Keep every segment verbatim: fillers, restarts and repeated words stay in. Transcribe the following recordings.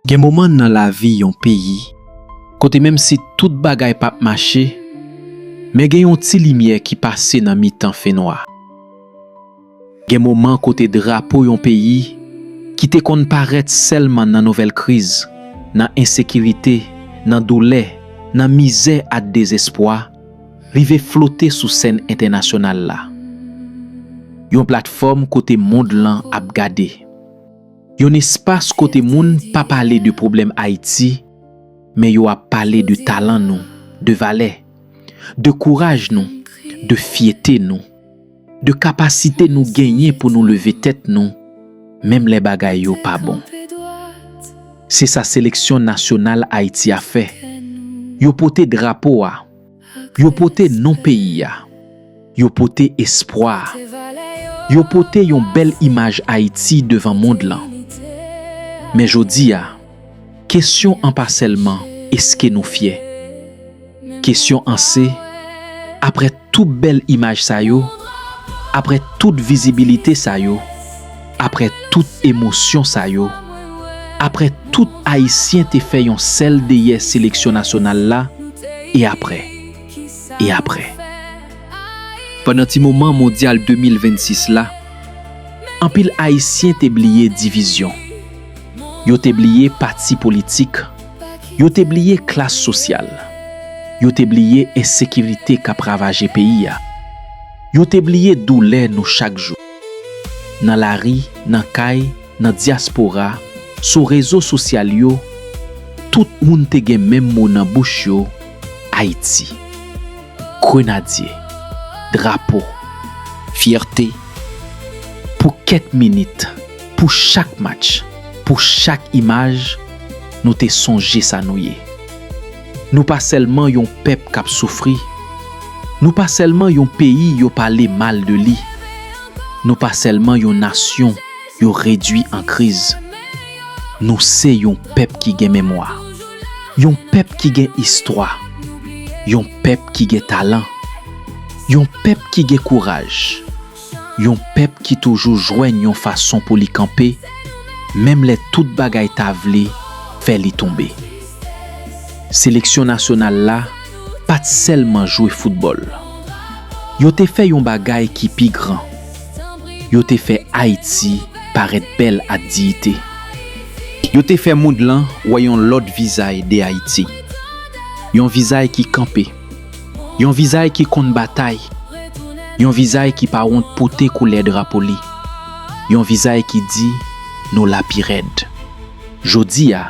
Gen moman nan lavi yon peyi, kote menm si tout bagay p ap mache, men gen yon ti limyè ki pase nan mitan fenwa. Gen moman kote drapo yon peyi ki te konn parèt sèlman nan nouvèl kriz, nan ensekirite, nan doulè, nan mizè ak dezespwa, rive flote sou sèn entènasyonal la. Yon platfòm kote mond lan ap gade. Yon espas kote moun pa pale de pwoblèm Ayiti, men yo ap pale de talan nou, de valè, de kouraj nou, de fyète nou, de kapasite nou genyen pou nou leve tèt nou, menm lè bagay yo pa bon. Se sa seleksyon nasyonal Ayiti a fè. Yo pote drapo a, yo pote non peyi a, yo pote espwa a, yo pote yon bèl imaj Ayiti devan mond lan. Men jodi a, kesyon an pa sèlman èske nou fyè. Kesyon an se, apre tout bèl imaj sa yo, apre tout vizibilite sa yo, apre tout emosyon sa yo, apre tout Ayisyen te fè yon sèl dèyè seleksyon nasyonal la, e apre? E apre? Pandan ti moman Mondyal de mil vennsis la, anpil Ayisyen te bliye divizyon. Yo te bliye pati politik. Yo te bliye klas sosyal. Yo te bliye ensekirite k ap ravaje peyi a. Yo te bliye doulè nou chak jou. Nan lari, nan kay, nan dyaspora, sou rezo sosyal yo, tout moun te gen menm mo nan bouch yo, Ayiti. Grenadye, drapo, fyète. Pou kèk minit, pou chak match, pou chak imaj, nou te sonje sa nou ye. Nou pa sèlman yon pèp k ap soufri, nou pa sèlman yon peyi yo pale mal de li, nou pa sèlman yon nasyon yo redui an kriz. Nou se yon pèp ki gen memwa, yon pèp ki gen istwa, yon pèp ki gen talan, yon pèp ki gen kouraj, yon pèp ki toujou jwenn yon fason pou li kanpe, menm lè tout bagay ta vle fè li tonbe. Seleksyon nasyonal la pa t sèlman jwe foutbòl. Yo te fè yon bagay ki pi gran. Yo te fè Ayiti parèt bèl ak diyite. Yo te fè mond lan wè yon lòt vizay de Ayiti. Yon vizay ki kanpe. Yon vizay ki konn batay. Yon vizay ki pa wont pote koulè drapo li. Yon vizay ki di, nou la pi rèd. Jodi a,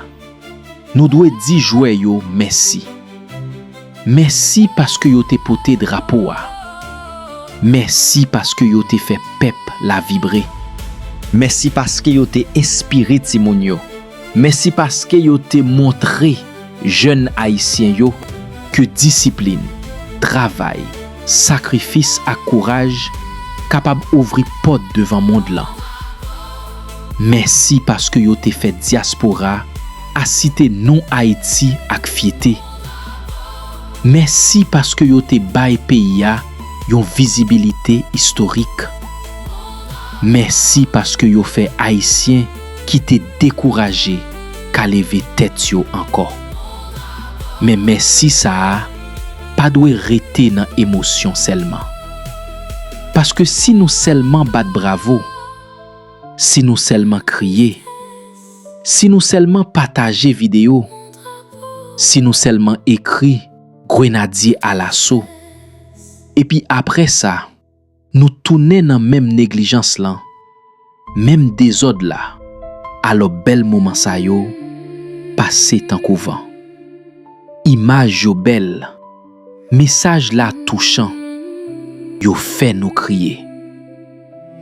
nou dwe di jwè yo mèsi. Mèsi paske yo te pote drapo a. Mèsi paske yo te fè pèp la vibre. Mèsi paske yo te enspire timoun yo. Mèsi paske yo te montre jèn Ayisyen yo ke disiplin, travay, sakrifis ak kouraj kapab ouvri pòt devan mond lan. Mèsi paske yo te fè dyaspora a site non Ayiti ak fyete. Mèsi paske yo te bay peyi a yon vizibilite istorik. Mèsi paske yo fè Ayisyen ki te dekouraje ka leve tèt yo ankò. Men mèsi sa a pa dwe rete nan emosyon sèlman. Paske si nou sèlman bat bravo, si nou sèlman kriye, si nou sèlman pataje videyo, si nou sèlman ekri Grenadye alaso, epi apre sa, nou tounen nan menm neglijans lan, menm dezòd la, alò bèl moman sa yo pase tankou van. Imaj yo bèl, mesaj la touchan, yo fè nou kriye,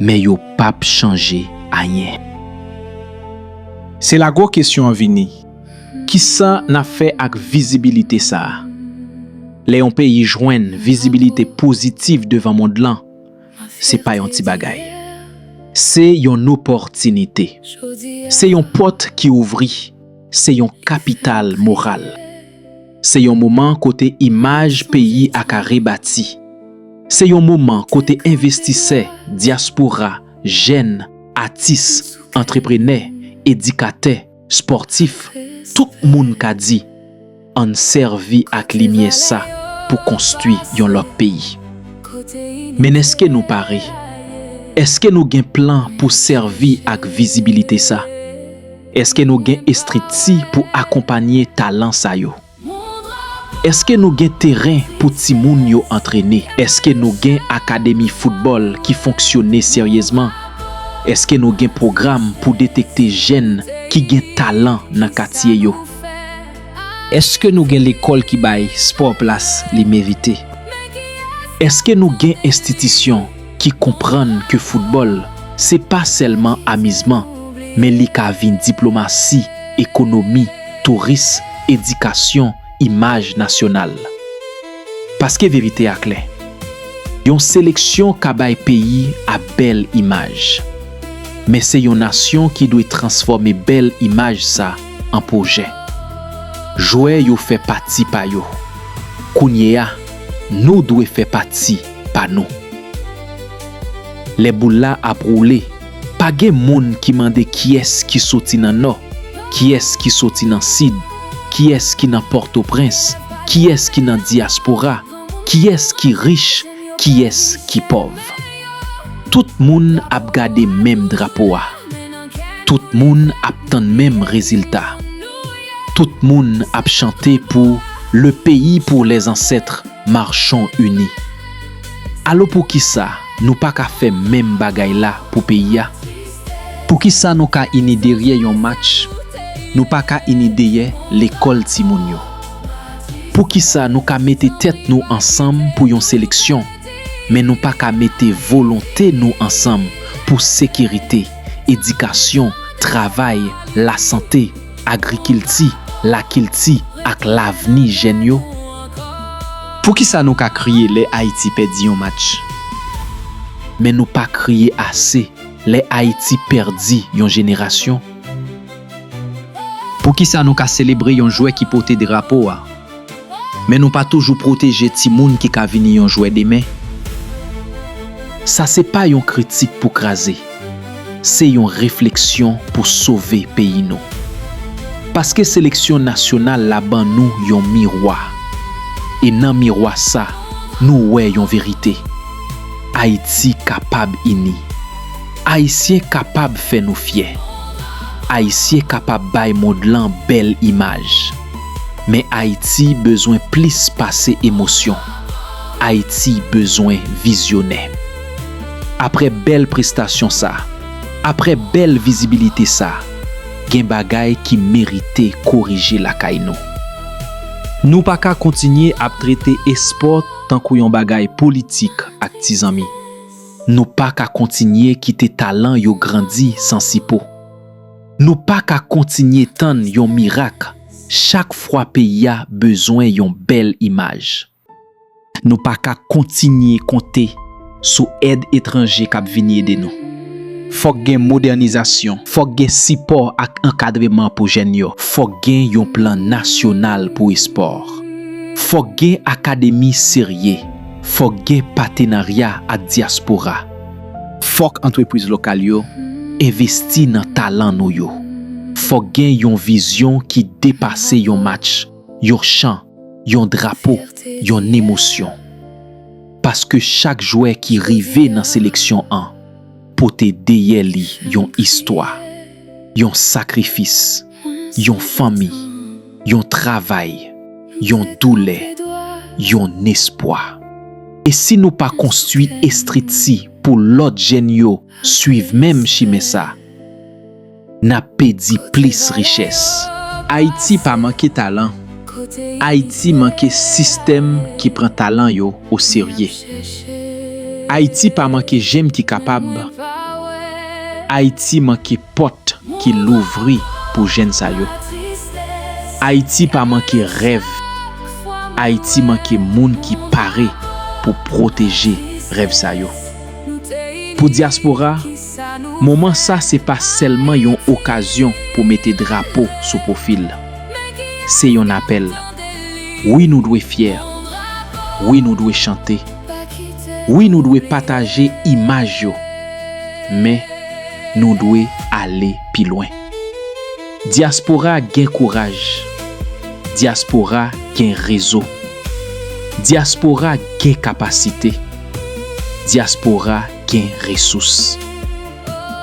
men yo p ap chanje anyen. Se la gwo kesyon an vini, kisa n ap fè ak vizibilite sa a? Lè yon peyi jwenn vizibilite pozitif devan mond lan, se pa yon ti bagay. Se yon opòtinite. Se yon pòt ki ouvri. Se yon kapital moral. Se yon moman kote imaj peyi a ka rebati. Se yon moman kote envestisè, dyaspora, jèn, atis, antreprenè, edikatè, spòtif, tout moun ka di, ann sèvi ak limyè sa pou konstwi yon lòt peyi. Men èske nou pare? Èske nou gen plan pou sèvi ak vizibilite sa? Èske nou gen estrikti pou akonpanye talan sa yo? Èske nou gen teren pou timoun yo antrene? Èske nou gen akademi foutbòl ki fonksyone seryezman? Èske nou gen pwogram pou detekte jèn ki gen talan nan katye yo? Èske nou gen lekòl ki bay spò plas li merite? Èske nou gen enstitisyon ki konprann ke foutbòl se pa sèlman amizman, men li ka vin diplomasi, ekonomi, touris, edikasyon, imaj nasyonal? Paske verite a klè, yon seleksyon ka bay peyi a bèl imaj, men se yon nasyon ki dwe transfòme bèl imaj sa an pwojè. Jwè yo fè pati pa yo. Kounye a, nou dwe fè pati pa nou. Lè boul la ap woule, pa gen moun ki mande kiyès ki soti nan Nò, kiyès ki soti nan Sid, kiyès ki nan Pòtoprens, kiyès ki nan dyaspora, kiyès ki rich, kiyès ki pòv. Tout moun ap gade menm drapo a. Tout moun ap tann menm rezilta. Tout moun ap chante pou le pays pour les ancêtres, marchons unis. Alò poukisa nou pa ka fè menm bagay la pou peyi a? Poukisa nou ka ini dèyè yon match, nou pa ka ini dèyè lekòl timoun yo? Poukisa nou ka mete tèt nou ansanm pou yon seleksyon, men nou pa ka mete volonte nou ansanm pou sekirite, edikasyon, travay, lasante, agrikilti, lakilti ak lavni jèn yo? Poukisa nou ka kriye lè Ayiti pèdi yon match, men nou pa kriye ase lè Ayiti pèdi yon jenerasyon? Poukisa nou ka selebre yon jwè ki pote drapo a, men nou pa toujou pwoteje timoun ki ka vini yon jwè demen? Sa se pa yon kritik pou kraze, se yon refleksyon pou sove peyi nou. Paske seleksyon nasyonal la ban nou yon miwa. E nan miwa sa, nou wè yon verite. Ayiti kapab ini. Ayisyen kapab fè nou fyè. Ayisyen kapab bay mond lan bèl imaj. Men Ayiti bezwen plis pase emosyon. Ayiti bezwen vizyonè. Apre bèl prestasyon sa, apre bèl vizibilite sa, gen bagay ki merite korije lakay nou. Nou pa ka kontinye ap trete espò tankou yon bagay politik ak ti zanmi. Nou pa ka kontinye kite talan yo grandi san sipo. Nou pa ka kontinye tann yon mirak chak fwa peyi a bezwen yon bèl imaj. Nou pa ka kontinye konte sou èd etranje k ap vini ede nou. Fòk gen modènizasyon, fòk gen sipò ak ankadreman pou jèn yo, fòk gen yon plan nasyonal pou espò. Fòk gen akademi serye, fòk gen patenarya ak dyaspora. Fòk antrepriz lokal yo envesti nan talan nou yo. Fòk gen yon vizyon ki depase yon match, yon chan, yon drapo, yon emosyon. Paske chak jwè ki rive nan seleksyon an pote dèyè li yon istwa, yon sakrifis, yon fanmi, yon travay, yon doulè, yon espwa. E si nou pa konstwi estrikti pou lòt jèn yo swiv menm chimen sa, n ap pèdi plis richès. Ayiti pa manke talan. Ayiti manke sistèm ki pran talan yo oserye. Ayiti pa manke jèn ki kapab. Ayiti manke pòt ki louvri pou jèn sa yo. Ayiti pa manke rèv. Ayiti manke moun ki pare pou pwoteje rèv sa yo. Pou dyaspora, moman sa se pa sèlman yon okazyon pou mete drapo sou pwofil. Se yon apèl. Wi, nou dwe fyè. Wi, nou dwe chante. Wi, nou dwe pataje imaj yo. Men, nou dwe ale pi lwen. Dyaspora gen kouraj. Dyaspora gen rezo. Dyaspora gen kapasite. Dyaspora gen resous.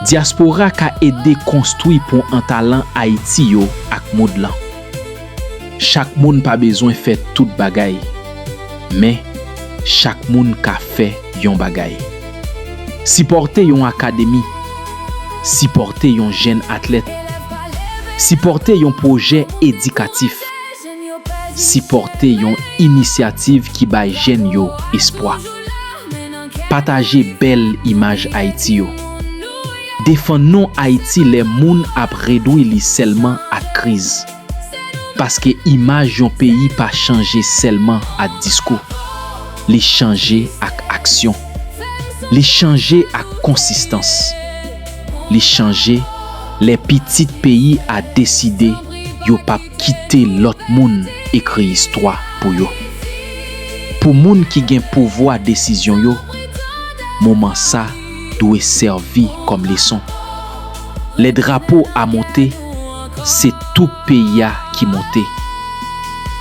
Dyaspora ka ede konstwi pon an talan Ayiti yo ak mond lan. Chak moun pa bezwen fè tout bagay, men chak moun ka fè yon bagay. Sipòte yon akademi, sipòte yon jèn atlèt, sipòte yon pwojè edikatif, sipòte yon inisyativ ki bay jèn yo espwa. Pataje bèl imaj Ayiti yo. Defann non Ayiti lè moun ap redwi li sèlman ak kriz. Paske imaj yon peyi pa chanje sèlman ak diskou. Li chanje ak aksyon. Li chanje ak konsistans. Li chanje lè pitit peyi a deside yo p ap kite lòt moun ekri istwa pou yo. Pou moun ki gen pouvwa desizyon yo, moman sa dwe sèvi kòm leson. Lè drapo a monte, se tout peyi a ki monte.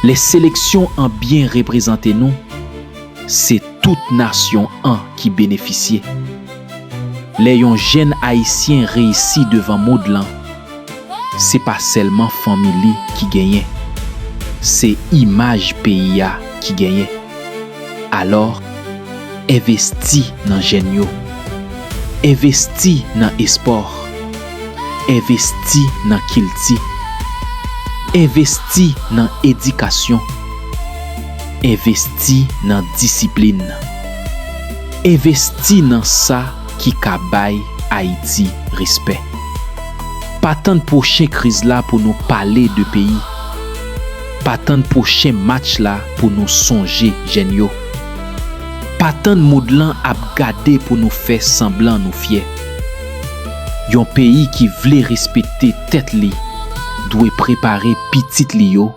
Lè seleksyon an byen reprezante nou, se tout nasyon an ki benefisye. Lè yon jèn Ayisyen reyisi devan mond lan, se pa sèlman fanmi li ki genyen, se imaj peyi a ki genyen. Alò, envesti nan jèn yo. Envesti nan espò. Envesti nan kilti. Envesti nan edikasyon. Envesti nan disiplin. Envesti nan sa ki ka bay Ayiti respè. Pa tann pwochen kriz la pou nou pale de peyi. Pa tann pwochen match la pou nou sonje jèn yo. Pa tann mond lan ap gade pou nou fè sanblan nou fyè. Yon peyi ki vle respekte tèt li dwe prepare pitit li yo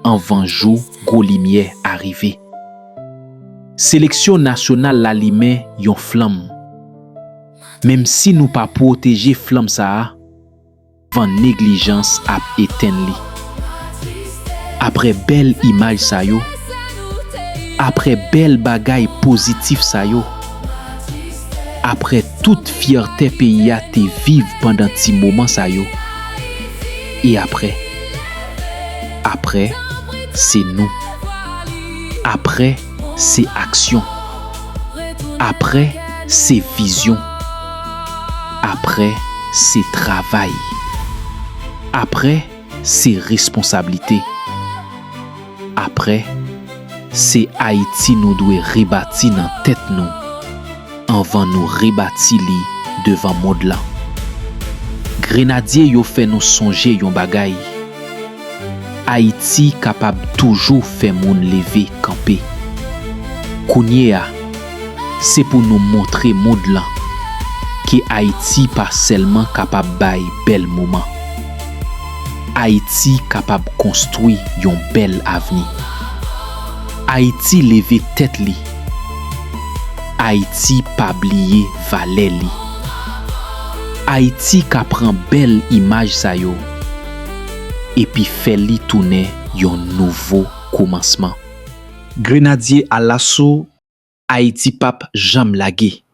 anvan jou gwo limyè a rive. Seleksyon nasyonal la limen yon flanm. Menm si nou pa pwoteje flanm sa a, van neglijans ap etenn li. Apre bèl imaj sa yo, apre bèl bagay pozitif sa yo, apre tout fyète peyi a te viv pandan ti moman sa yo, e apre? Apre, se nou. Apre, se aksyon. Apre, se vizyon. Apre, se travay. Apre, se responsablite. Apre, se Ayiti nou dwe rebati nan tèt nou anvan nou rebati li devan mond lan. Grenadye yo fè nou sonje yon bagay. Ayiti kapab toujou fè moun leve kanpe. Kounye a, se pou nou montre mond lan ke Ayiti pa sèlman kapab bay bèl moman. Ayiti kapab konstwi yon bèl avni. Ayiti leve tèt li. Ayiti pa bliye valè li. Ayiti ka pran bèl imaj sa yo epi fè li tounen yon nouvo koumansman. Grenadye alaso, Ayiti p ap janm lage.